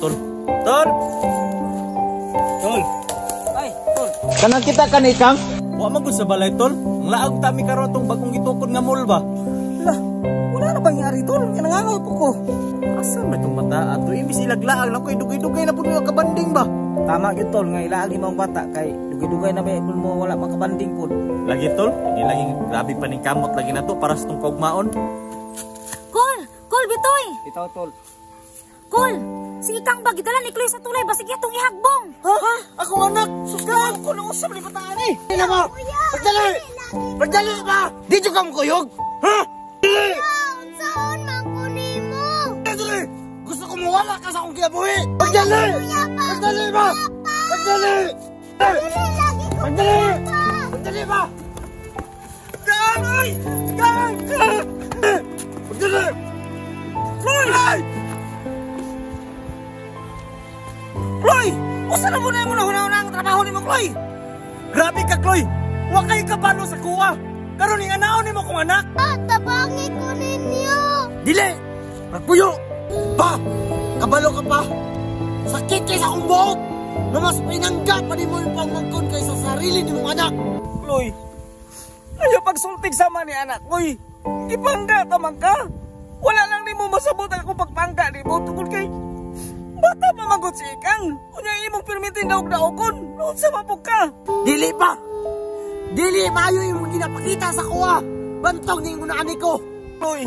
tol. Tol! Tol! Ay, tol. Kanang kita ka ni Kang? Wa man gud sa balay, tol. Ang laag ta mi karon tong bagong gitukod nga mall ba. Lah, wala na bang yari, tol? Nga nangangaw po ko. Asa man itong bata ato? Imbis ilaglaag lang koy dugay-dugay na pud mo kabanding ba. Tama gyud, tol, nga ilaag imong bata kay dugay-dugay na ba mo wala makabanding pud. Lagi, tol, hindi lagi grabe pa ning kamot lagi nato para sa tong kaugmaon. Kol! Kol, bitoy! Itaw, tol. Kol! Si Ikang ba gidala ni Chloe sa tulay basig itong ihagbong. Ha? Akong anak! Sus ka! Ako nang usap ni bataan eh! Hindi mo! Pagdali! Pagdali ba! Di ka mukuyog! Ha? Dali! Unsaon man ko nimo? Dali! Gusto ko mawala ka sa akong kinabuhi! Pagdali! Pagdali ba! Pagdali! Lagi ko Pagdali! Pagdali ba! Gaan! Ay! Gaan! Pagdali! Ay! Chloe! Usa na muna mo na huna-huna ang trabaho nimo, Chloe! Grabe ka, Chloe. Wa kay kabalo sa kuha. Karon ning anaon nimo kong anak. Ah, tabangi ko ninyo. Dili! Pagpuyo! Pa! Kabalo ka pa! Sakit kay sa akong buhok! Na mas pinangga pa nimo yung pangmangkon kaysa sarili nimong anak! Chloe, ayaw pagsultig sama ni anak, Chloe. Ipangga ta man ka. Wala lang nimo masabot ang akong pagpangga nimo tungod kay bata pa man gud si Ikang. Unya imong permitin daog-daogon. Unsa man pud ka? Dili pa! Dili maayo imong ginapakita sa kuha! Bantog ning unaan ko! Chloe,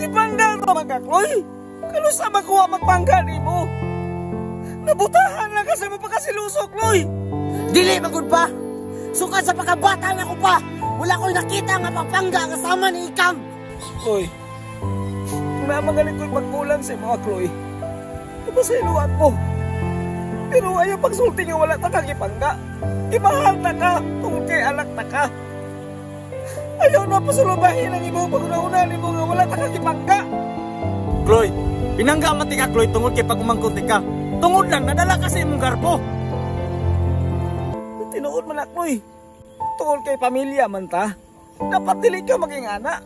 ipangga ta man ka, Chloe. Kalusa man kuha magpangga nimo. Nabutahan lang kasi mo pagkasiluso, Chloe. Dili man gud pa! Sukad sa pagkabata na ko pa! Wala ko'y nakita nga pagpangga nga sama ni Ikang! Chloe, kung namagaling ko'y pagkulang sa mga Chloe, kapasaylo ako. Pero ayaw pagsulti nga wala ta kang ipangga. Imahal ta ka tungod kay anak ta ka. Ayaw na pasulubahin ang imong pag-una-una nimo nga wala ta kang ipangga. Chloe, pinangga man ti ka, Chloe, tungod kay pagumangkon ti ka. Tungod lang nadala ka sa imong garbo. Tinuod man na, Chloe. Tungod kay pamilya man ta. Dapat dili ka maging anak.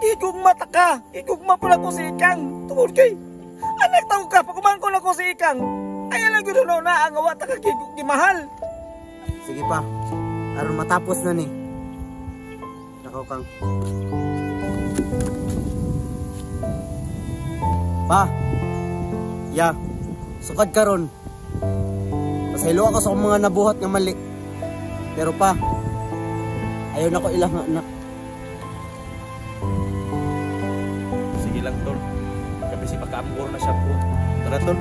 Gigugma ta ka. Gigugma pala ko si Ikang. Tungod kay anak tao ka, pagumangkon ako si Ikang. Ayaw lang yun na ang awa ta ka gigugmahal. Sige pa, aron matapos na ni. Nakaw kang. Pa, ya, sukad karon. Pasaylo ako sa akong mga nabuhat nga mali. Pero pa, ayaw na ko ilang anak. Sige lang, tol. Kasi pagkaambor na siya po. Tara, tol.